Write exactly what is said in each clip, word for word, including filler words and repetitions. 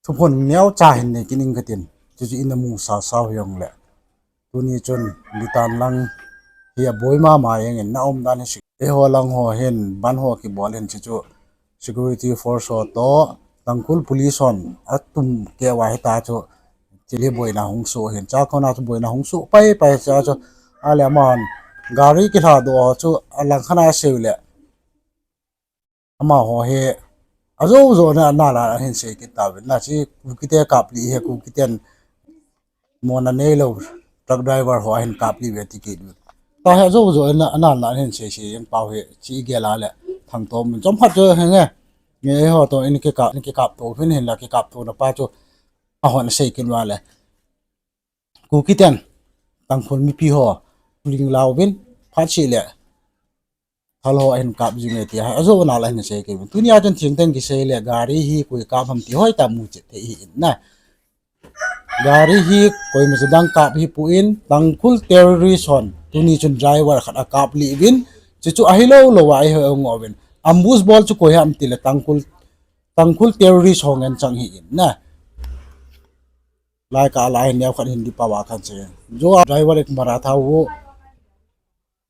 thuphon neocha hin nei kit ing katin. Chuchu ina mu sasa u hijongle. Tuni chun Litan lang hi aboi mama jengin na umdan hi sik. Eiho lang ho hin ban ho kibol hin chuchu security force ho toh Tangkhul police hon atum keuva hita chu thil hi boina hung soh hin. Chua kona chu boina hung soh pai pai chua chu ale amahon gari kilhadoh ho chu alang khat a asei u le. Amaho hi ajou jou na, na la ahin sei kit tauvin. Na chi Kukite kaplih hi, Kukiten mona neilou truck driver ho ahin kaplih uve ti kit uvin. Tua hi ajou jou na, na la ahin sei sei jeng pau hi chi igel a le thangtom min chomkhat chu henge. Nge ho toh in kikap, in kikapto uvin hinla kikaptona pa chu ahon asei kit uva le. Kukiten Tangkhul mipi ho ling lauvin phat seh le thal ho ahin kap jinge tia ajou na la ahin sei kit uvin. Tunia chun thingteng kisei le gari hi koi kap ham ti hoitah mu chet thei ahi in na. Gari hi koima cha dang kap hipon Tangkhul terrorist hon tuni chun driver khat akaplih uvin. Chuchu ahilou lou a eiho ngoh uvin. Ambush bol chu koi ham tile Tangkhul, Tangkhul terrorist ho ngen chang ahi in na. Lai ka lai neo khat Hindi pao a kan sei. जो ड्राइवर एक मरा था वो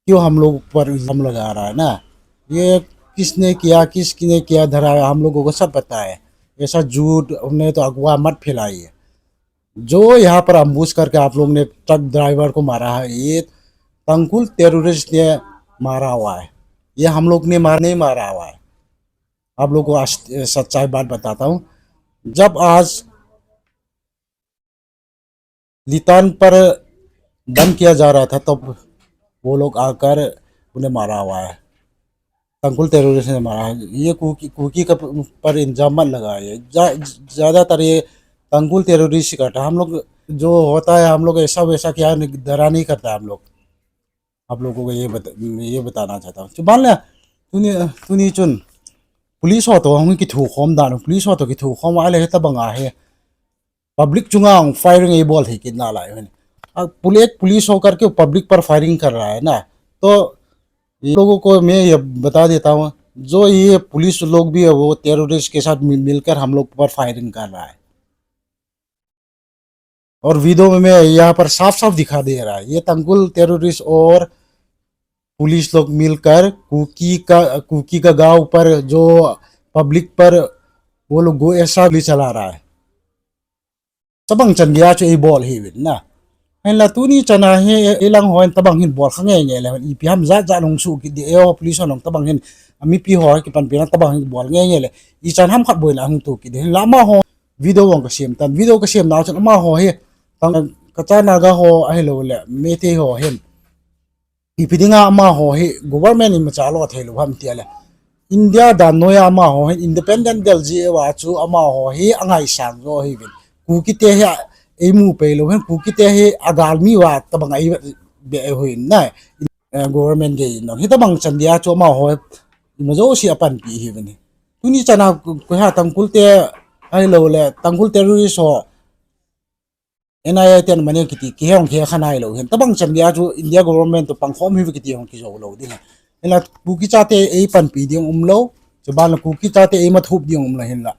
क्यों हम लोग पर इल्जाम लगा रहा है ना? ये किसने किया, किसने किया धरा है, हम लोगों को सब पता है। ऐसा झूठ हमने तो अगवा मत फैलाइए। जो यहाँ पर अम्बुश करके आप लोग ने ट्रक ड्राइवर को मारा है, ये तंगखुल टेररिस्ट ने मारा हुआ है, ये हम लोग ने मार नहीं मारा हुआ है। आप लोग को आज सच्चाई बात बताता हूँ। जब आज लितान पर बंद किया जा रहा था, तब वो लोग आकर उन्हें मारा हुआ है। तंगखुल टेररिस्ट ने मारा है। ये कुकी, कुकी का प-, पर इल्जाम मत लगाइए। जा-, ज्यादातर ये तंगखुल टेररिस्ट ही करता है। हम लोग जो होता है, हम लोग ऐसा वैसा क्या नहीं, डरा नहीं करता हम लोग। आप लोगों को ये बता-, ये बताना चाहता हूँ। चुबान ले, tuni, tuni chun police ho toh hung kithukhom dan, police ho toh kithukhom a le tabang a hi public chunga hung firing eibol thei kit nalai hin. अब पुलिस, पुलिस होकर के पब्लिक पर फायरिंग कर रहा है ना, तो ये लोगों को मैं ये बता देता हूँ, जो ये पुलिस लोग भी है, वो टेररिस्ट के साथ मिल-, मिलकर हम लोग पर फायरिंग कर रहा है। और वीडियो में मैं यहाँ पर साफ साफ दिखा दे रहा है, ये तंगखुल टेररिस्ट और पुलिस लोग मिलकर कुकी का, कुकी का गांव पर जो पब्लिक पर वो लोग गो ऐसा भी चला रहा है। Tabang chan geiya chu eibol ahiuvin na. Hinla tuni chana hi, e, eilang hon tabang hin bol kha ngei ngei le, ipi ham jat jat hung soh kit di, eiho police hon tabang hin, a mipi ho kipanpina tabang hin bol ngei ngei le, ichan ham khat boina hung to kit di. Hinla amaho video vang kasem tan, video kasem nau chun amaho hi, tang, Kacha Naga ho ahilou le, Meitei ho hin. Ipi dinga amaho hi government imacha lo thei lou ham tia le. India dan noiya amaho hi independent del ji uva chu amaho hi angaisang jo ahiuvin. Kukite hi a, eimu pei lou hin, Kukite hi agalmi uva tabang a eibe ahiuvin na. Eh, government gei in. Hitabang chan geiya chu amaho hi imajouse apanpi ahiuvin. Tuni chana ku-, kuiha Tangkhul te ahilou le, Tangkhul terrorist ho N I A ten mane kiti, kihong khe khanai lou hin. Tabang chan geiya chu India government toh pangkhom hi kiti hong kijou lou ding. Hinla Kuki chate eipanpi ding umlou, chuban le Kuki chate eimathup ding umlou hinla.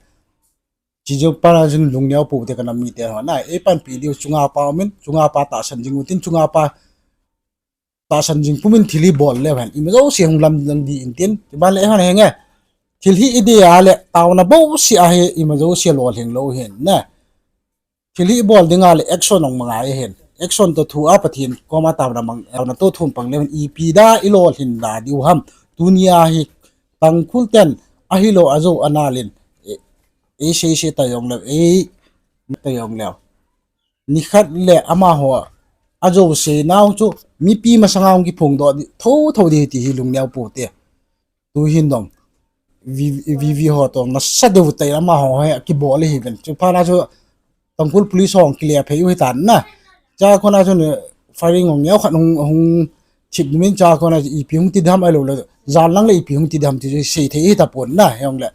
Chuche pa na chun lungneo pou te kana mite ho na, eipanpi diu chunga pa umin, chunga pa tahsan jing utin, chunga pa tahsan jing pumin thil hi bol leu hen, imajouse hung lamdang di intin, chuban le eiho henge. Thil hi idei a le, taona bouseh a hi, imajouse lolhing lou hin na. Thil hi ibol dinga le action hung mangai ahin. Action toh thu a Pathen koma taona mang, taona toh thum pang leu hin ipi da ilolhin da diu ham. Tunia hi Tangkhul ten ahilou ajou anal in. E, eisei sei ta jong leu, ei ta jong leu. Nikhat le amaho ajou sei nau chu mipi masanga hung kiphongdoh di, tho tho di ti hi lungneo pou te. Tu hin dong. V V, V V ho toh nasa deu tai amaho hi kibol ahiuvin. Chu phat na chu Tangkhul police ho kile phei u hitan na. Chua kona chu firing hung neo khat hung, hung chip min chua kona ipi hung ti dam ahilou le. Jan lang le ipi hung ti dam ti sei thei hitapon na. Hijong le.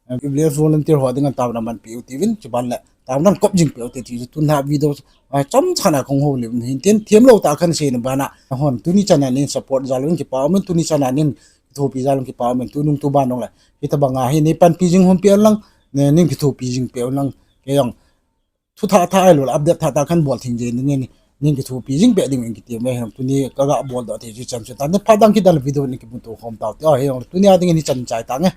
Eh, Village Volunteer ho dinga taona manpi u tiuvin, chuban le taona kop jing peh u te ti chu tun a video, ah, chomcha na kahung houlim hin tin, themlou tah a kahin sei na bana, hon, tuni chana nin support jal un kipa umin, tuni chana nin kithopi jal un kipa umin, tunung tuban dong le, hitabang a hi nei panpi jing hon peh un lang, ne, nin kithopi jing peh un lang, Kei jong thu thah thah ahilou le update thah thah kahin bol thei jeng ding in, nei kithopi jing peh ding in kiti me. Hijong tuni kaga boldoh thei chu chan chu ta, phat dang kit a le video nei kimuto khom tau te. Hijong tuni a ding in hichan chai tange.